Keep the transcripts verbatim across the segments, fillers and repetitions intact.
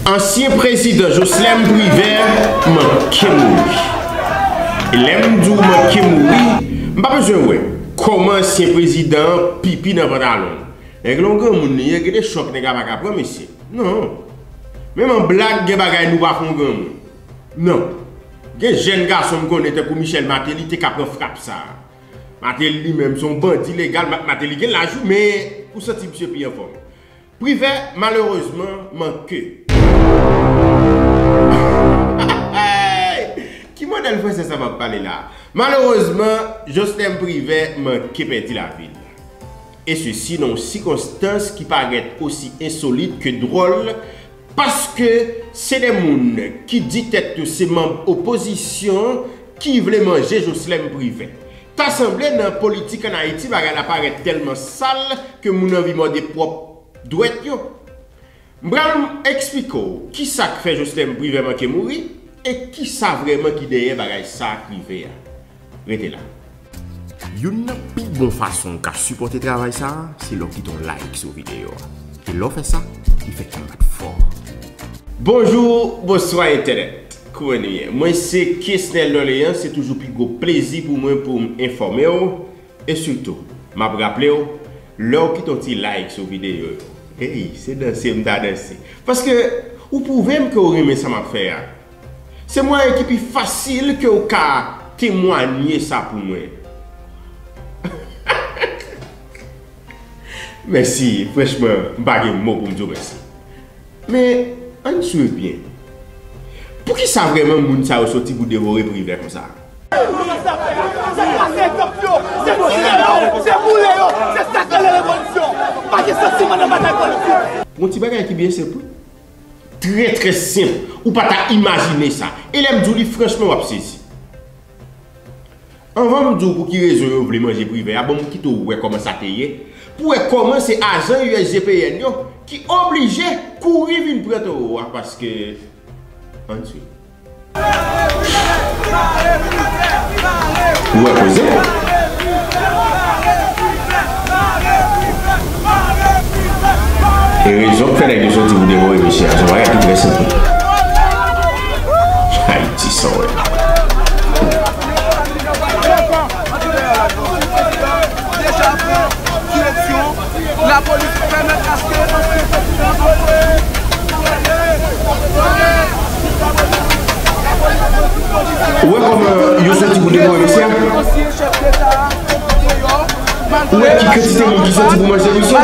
Ansyen prezidan Joslèm Privè manke mouri. E lè m di w manke mouri, m pa bezwen wè kòman ansyen prezidan an pipi nan pantalon l. Nèg la yon granmoun li ye, gade chòk nèg la pa ka pran mesye. Non. Menm an blag gen bagay nou pa fè yon granmoun. Non. Gen jèn gason m konnen tankou Michel Martelly te ka pran frap sa a. Martelly li menm se yon bandi legal, Ma- Martelly gen laj wi, men ou santi misye pi anfòm. Privè, malerezman, manke. Ki modèl fransè sa m ap pale la? Malerezman, Joslèm Privè manke pèdi lavi l. E sesi nan yon sikonstans ki parèt osi ensolit ke dwòl, paske se de moun ki di tèt yo se manm opozisyon ki vle manje Joslèm Privè. Ta sanble nan politik ann Ayiti, bagay la parèt tèlman sal ke moun anvi mòde pwòp dwèt yo. M pral eksplike w kisa k fè Joslèm Privè manke mouri e kisa vrèman ki dèyè bagay sa k rive a. Rete la. Youn nan pi bon fason w ka sipòte travay sa a, se lè w kite yon like sou videyo a. E lè w fè sa, li fè kè m bat fò. Bonjou, bonswa entènèt. Kouman nou ye? Mwen se Kesnel Doléance, se toujou pi gwo plezi pou mwen pou m enfòme w. E sitou, m ap raple w, lè w kite yon ti like sou videyo yo, hey, se danse m ta danse. Paske ou pwouve m ke w renmen sa m ap fè a. Se mwayen ki pi fasil ke w ka temwanye sa pou mwen. Mèsi, franchman, m pa gen mo pou m di w mèsi. Men, ann swiv byen. Poukisa vrèman moun sa yo soti pou devore Privè konsa? Se kase tanp yo, se tire yo, se boule yo, se sa k rele revolisyon. Pa gen santiman nan batay politik. Yon ti bagay ki byen senp wi. Trè, trè senp. Ou pa ta imajine sa. E lè m di w li franchman, w ap sezi. Anvan m di w pou ki rezon yo vle manje Privè a, ban m kite w wè kòman sa te ye, pou w wè kòman se ajan U S G P N yo ki oblije kouri vin pran towo a, paske, ann swiv. Ou wè koze? E rezon k fè nèg yo soti pou devore mesye a, se yon bagay ki trè senp. Ayiti san wè. Ou wè kòman yo soti pou devore mesye a? Ou wè ki kantite moun ki soti pou manje misye?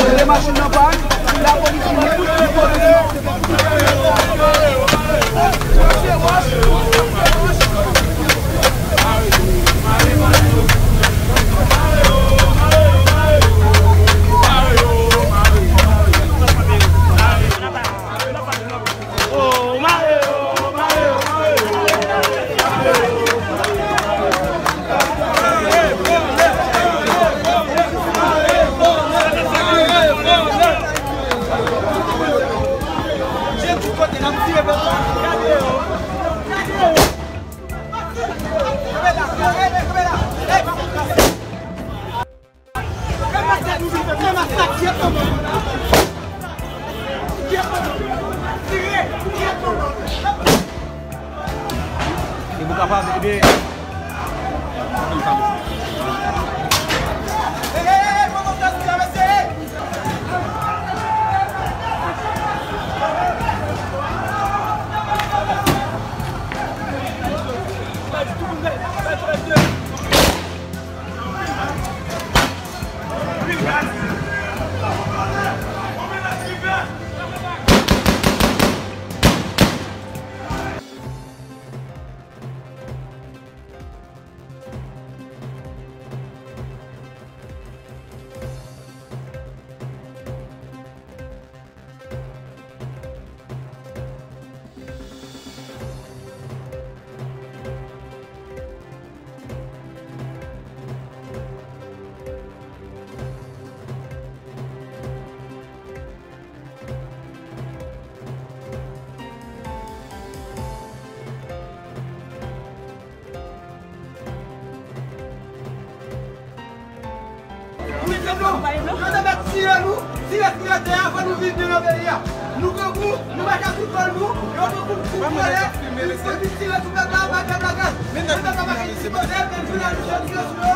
E pou kapab, ebyen. Yo te mèt tiye nou, tire, tire tè a, fò nou viv byen nan peyi a. Nou grangou, nou mèt ap fout kò nou, yo grangou pou vòlè, pou tire sou pèp la, bay pèp la gaz. Men pèp la pa gen ti koze, men jounalis yo tire sou yo.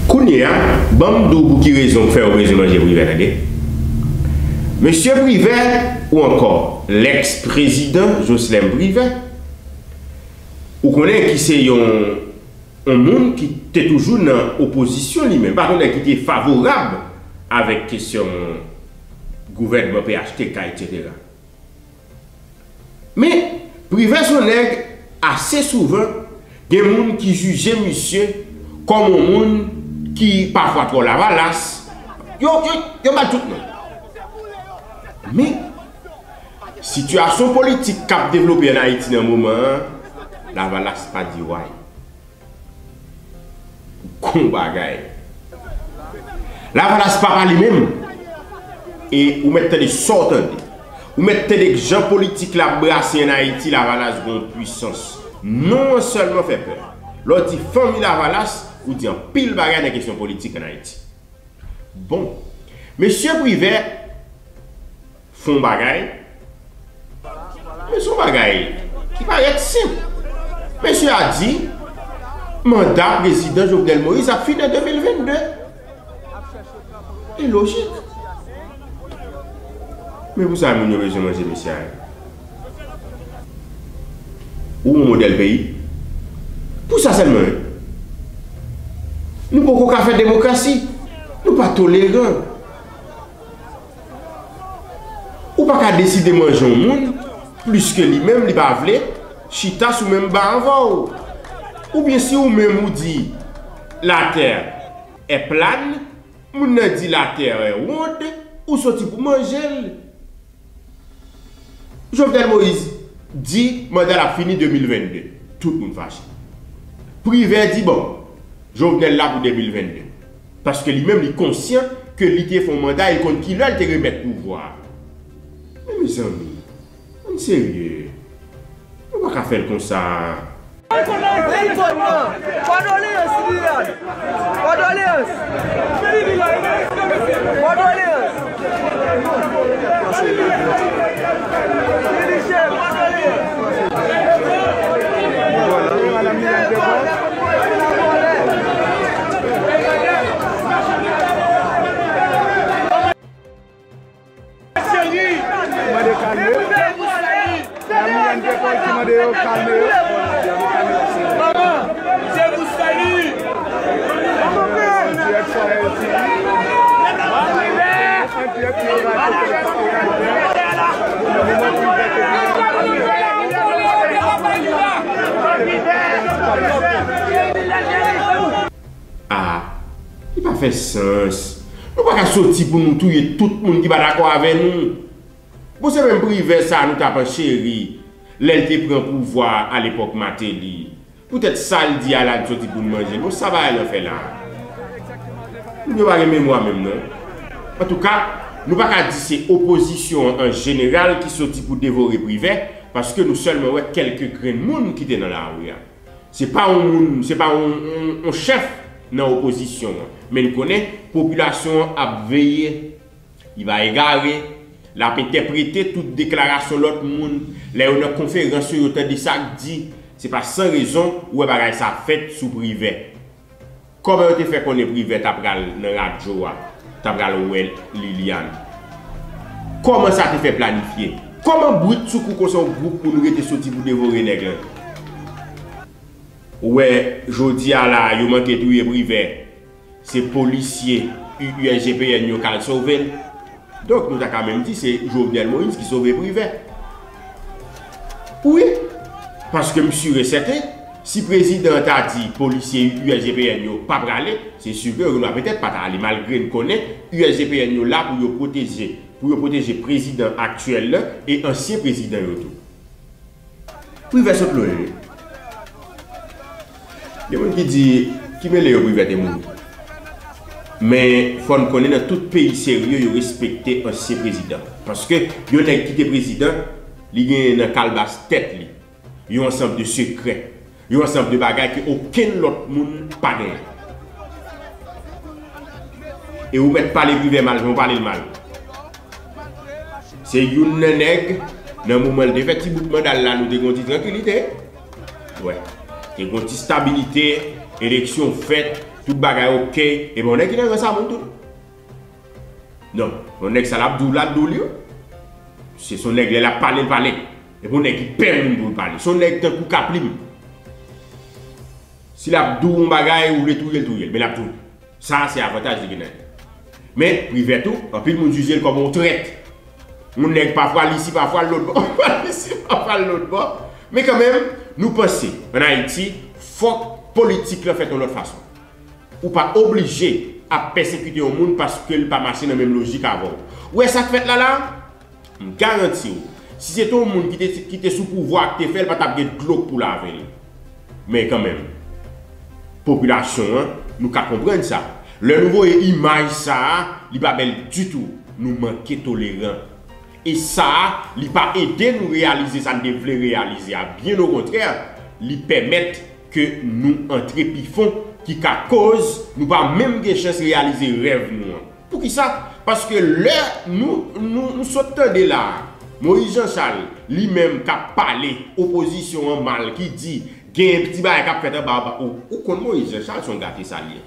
Kounye a, ban m di w pou ki rezon k fè w bezwen manje Privè, tande. Mesye Privè, ou ankò, lèks prezidan Joslèm Privè, ou konnen ki se yon, yon moun ki te toujou nan opozisyon li menm, pa konnen ki te favorab avèk kesyon gouvènman P H T K, etsetera. Men, Privè se yon nèg, ase souvan, gen moun ki jije misye kòm yon moun ki pafwa twò lavalas. Yo, yo, yo ba l tout non. Men, sitiyasyon politik k ap devlope ann Ayiti nan moman an, lavalas pa di way. Gon bagay. Lavalas pa pale menm. E ou mèt tande sa w tande. Ou mèt tande k jan politik la ap brase ann Ayiti, Lavalas gon pwisans. Non an sèlman fè pè. Lè w di fanmi Lavalas, ou di anpil bagay nan kesyon politik ann Ayiti. Bon, mesye Privè fè yon bagay, men se yon bagay ki parèt senp. Mesye a di, manda prezidan Jovenel Moïse ap fini an de mil vennde. E lojik. Men pou sa moun yo bezwen manje mesye a. Ou yon modèl peyi. Pou sa sèlman, wi. Nou poko ka fè demokrasi. Nou pa toleran. Ou pa ka deside manje yon moun plis ke li menm li pa vle chita sou menm ban avè w. Oubyen si ou menm ou di la terre est plane, moun nan di la terre est ronde, ou soti pou manje l. Jovenel Moïse di manda l ap fini de mil vennde. Tout moun fache. Privè di bon, Jovenel la pou de mil vennde. Paske li menm li konsyan ke li te fè yon manda, e l konn kilè l te remèt pouvwa a. Men mezanmi, ann serye. Nou pa ka fè l konsa. Kondoleyans, Liliane. Kondoleyans. Kondoleyans. Lili Chè, kondoleyans. Mande kalme. Lami N P Paul ki mande yo kalme yo. Dirèk sou Ayiti. An dirèk sou Radyo Televizyon Orayè. Nan moman Privè te vini. Ah, li pa fè sans. Nou pa ka soti pou nou touye tout moun ki pa dakò avè nou. Bon, se menm Privè sa a nou t ap ancheri lè l te pran pouvwa a alepòk Martelly. Poutèt sa l di a la, n soti pou n manje l. Bon, sa bagay lan fè la a? Moun yo pa gen memwa menm, non. Antouka, nou pa ka di se opozisyon an an jeneral ki soti pou devore Privè, paske nou sèlman wè kèlke grenn moun ki te nan lari a. Se pa yon moun, se pa yon, yon, yon chèf nan opozisyon an. Men n konnen popilasyon an ap veye. Li pa egare. L ap entèprete tout deklarasyon lòt moun. Lè yo nan konferans yo, yo tande sa k di. Se pa san rezon ou wè bagay sa ap fèt sou Privè. Kòman yo te fè konnen Privè ta pral nan radyo a, ta pral wè Liliane? Kòman sa te fè planifye? Kòman brit sou kou konsa yon gwoup moun rete soti pou devore nèg lan? Ou wè, jodi a la, yo manke touye Privè. Se polisye U S G P N yo k al sove l. Donk, nou ta ka menm di se Jovenel Moïse ki sove Privè. Wi, paske m si e sèten, si prezidan an ta di polisye U S G P N yo pa prale, se si ke Renois Petèt pa ta ale, malgre n konnen U S G P N yo la pou yo pwoteje, pou yo pwoteje prezidan aktyèl lan e ansyen prezidan yo tou. Privè sot lwen, wi. Gen moun ki di, ki mele yo Privè te mouri. Men, fò n konnen nan tout peyi serye, yo respekte ansyen prezidan. Paske, yon nèg ki te prezidan, li gen nan kalbas tèt li yon ansanm de sekrè. Yon ansanm de bagay ke okenn lòt moun pa genyen. E ou mèt pale Privè mal, jan w pale l mal. Se youn nan nèg, nan moman l te fè ti bout manda l la, nou te gen yon ti trankilite. Wè. Te gen yon ti stabilite, eleksyon fèt, tout bagay oke. E bon, nèg ki nan rans a moun tou. Non, yon nèg sa l ap di w la, l di w li. Se son nèg lè l ap pale, l pale. E bon, nèg ki pè moun pou l pale. Se yon nèg tankou Kaplim. Si l ap di w yon bagay, ou vle touye l, touye l. Men l ap di w. Sa a se avantaj li gen nan li. Men, Privè tou, anpil moun jije l kòm yon trèt. Yon nèg pafwa l isi, pafwa l lòt bò. Pafwa l isi, pafwa l lòt bò. Men kanmenm, nou panse, ann Ayiti, fòk politik lan fèt yon lòt fason. Ou pa oblije ap pèsekite yon moun paske l pa mache nan menm lojik avè w. Ou wè sa k fèt la la? M garanti w, si se te yon moun ki te, ki te sou pouvwa a ki te fè l, pa t ap gen dlo k pou lave l. Men kanmenm, popilasyon an, nou ka konprann sa. Lè nou voye imaj sa a, li pa bèl ditou. Nou manke toleran. E sa a, li pa ede nou reyalize sa n te vle reyalize a. Byen okontrè, li pèmèt ke nou antre pi fon, ki ka koz nou pa menm gen chans reyalize rèv nou an. Poukisa? Paske lè nou, nou, nou sot tande la a, Moyiz Jan Chal, li menm k ap pale opozisyon an mal, ki di gen ti bagay k ap fèt anba, anba. Ou, ou konn Moyiz Jan Chal se yon gate sa l ye.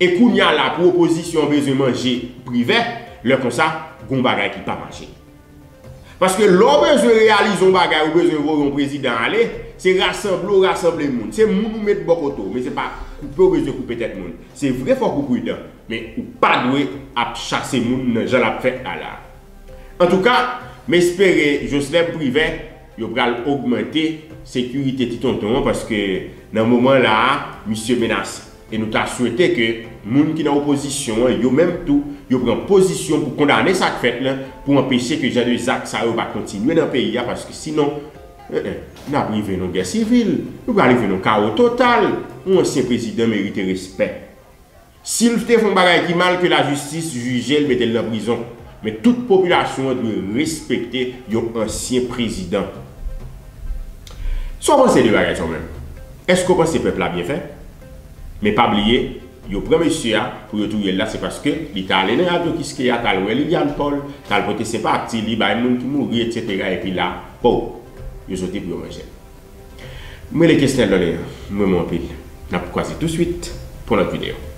E kounye a la, pou opozisyon an bezwen manje Privè, lè konsa, gon bagay ki pa mache. Paske lè w bezwen reyalize yon bagay, ou bezwen voye yon prezidan ale, se rasanble w rasanble moun. Se moun ou met bò kote w, men se pa koupe w bezwen koupe tèt moun. Se vre, fòk ou pridan, men ou pa dwe ap chase moun nan jan l ap fèt la la. Antouka, m espere Joslèb Privè, yo pral ogmante sekirite ti tonton an, paske nan moman la a, misye menase. E nou ta swete ke moun ki nan opozisyon an, yo menm tou, yo pran pozisyon pou kondane sa k fèt lan, pou anpeche ke jan de zak sa yo pa kontinye nan peyi a, paske sinon, eh, eh, n ap rive nan gè sivil, nou pral rive nan kawo total. Yon ansyen prezidan merite respè. Si l te fè yon bagay ki mal, ke lajistis jije l, mete l nan prizon. Men tout popilasyon an dwe respekte yon ansyen prezidan. Sa w panse de bagay sa w menm? Èske w panse pèp la byen fè? Men pa bliye, yo pran mesye a pou yo touye l la, se paske li t ale nan radyo Kiskeya, t al wè Liliane Paul, t al pote senpati li bay moun ki mouri, etsetera, epi la, po, yo soti pou yo manje l. Mwen rele Kesnel Doléan, m renmen w anpil. N ap kwaze touswit pou lòt videyo.